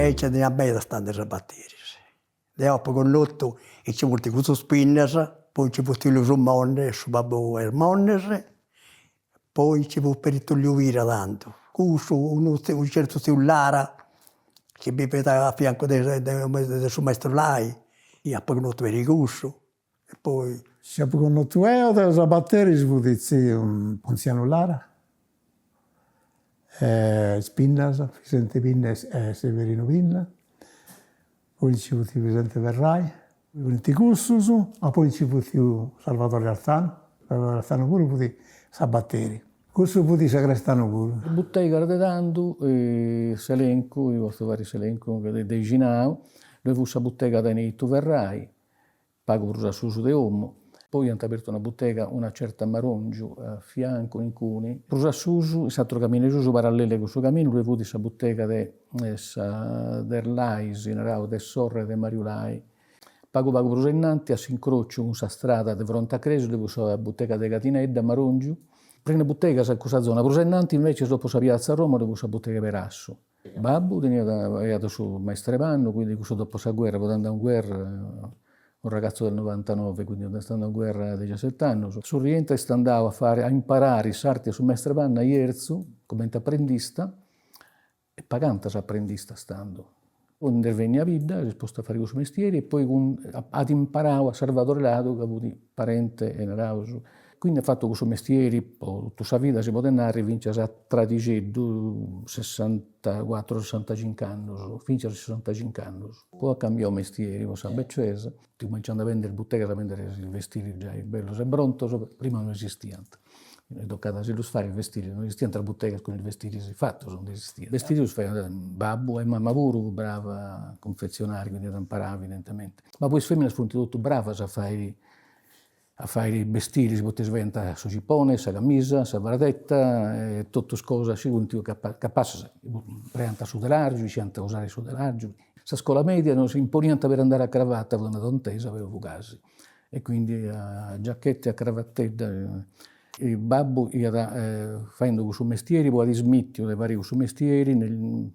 E nci teniat medas tanti sabateris. Deu apu connotu chi nci funt cussus Pinnas, poi nci fut Tullio su Monne, su babbu 'e is Monnes, poi nci fut peri Tullio Pira tandu, cussu, unu unu certu tziu Lara chi biviat a fiancu de de su maistru Lai, apu connotu peri cussu e poi. Chi apu connotu eo de sabateris fut tziu Pontzianu Lara, is Pinnas, Fisente Pinna e Severinu Pinna, poi nci fut Fisente Ferrai, funt cussus, ma poi nci fut tziu Salvadore Arzanu, Salvadore Arzanu puru fut sabateri, cussu fut sagrestanu puru. Is butegas de tandu, s'elencu, potzu fai s'elencu de bixinau, ddoi fut sa butega de Neitu Ferrai, pagu prus a susu de 'omu, poi iant abertu una butega una certa Marongiu a fiancu incuni, prus a susu, in s'aturu caminu 'e susu, parallelu a cussu caminu, ddoi fut sa butega de sa de is Lais, naraus, de sorre de Mariu Lai. Pagu pagu prus ainnanti, a s'incrociu cun sa strada de fronte a cresia, ddoi fut sa butega de Catinedda Marongiu. Prena butegas in cussa zona, prus ainnanti invecias, dopu sa piazza Roma, ddoi fut sa butega 'e Perassu. Babbu teniat faiat su maistru 'e pannu, quindi cussu dopo sa guerra, fut andau in guerra, un ragazzo del novantanove, quindi est andau in guerra a dexiaset'annus. Su rientru est andau a fari, a imparari s'arti 'e su maistru 'e pannu a Jerzu, cumenti aprendista, e pagant is aprendistas tando. Poi nd'est benniu a bidda, s'est postu a fari cussu mestieri e poi cun at imparau a Sarvadore Ladu ca fut parente e naraus. Quindi at fatu cussu mestieri po totu sa vida si podit narri finzas a tradixeddu, sessantacuatru sessantacinc'annus, finzas a sessantacinc'annus. Poi at cambiau mestieri po sa becesa, at cumenciau a bendi is butegas a bendiri is bestiris giai bellus e prontus, prima no esistiant Tocat a si ddus fai is bestiris, no esistiant is butegas cun is bestiris fatus, no esistiant. Bestiris ddus faiat babbu e mama puru fut brava a cunfetzionari, quindi iat imparau evidentementi. Ma poi is feminas funt totu bravas a fai a fai bestiris, poita si faiant su cipone, sa camisa, sa fradeta e totus cosas, si funt capassas, impreant su telargiu, isciant usai su telargiu. Sa scola media nos imponiant per andare a cravatta, fut una tontesa, però fut gasi E quindi a giachetta e a cravattedda. Babbu iat faendu cussu mestieri, poi at smittiu de fari cussu mestieri nel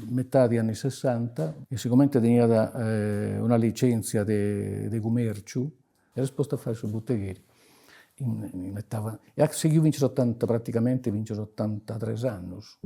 metadi anni sessanta e sigomente teniat una licenzia de de cumerciu s'est postu a fai su butegheri in età e at sighiu finzas a otanta praticamenti finzas a otantatres annus.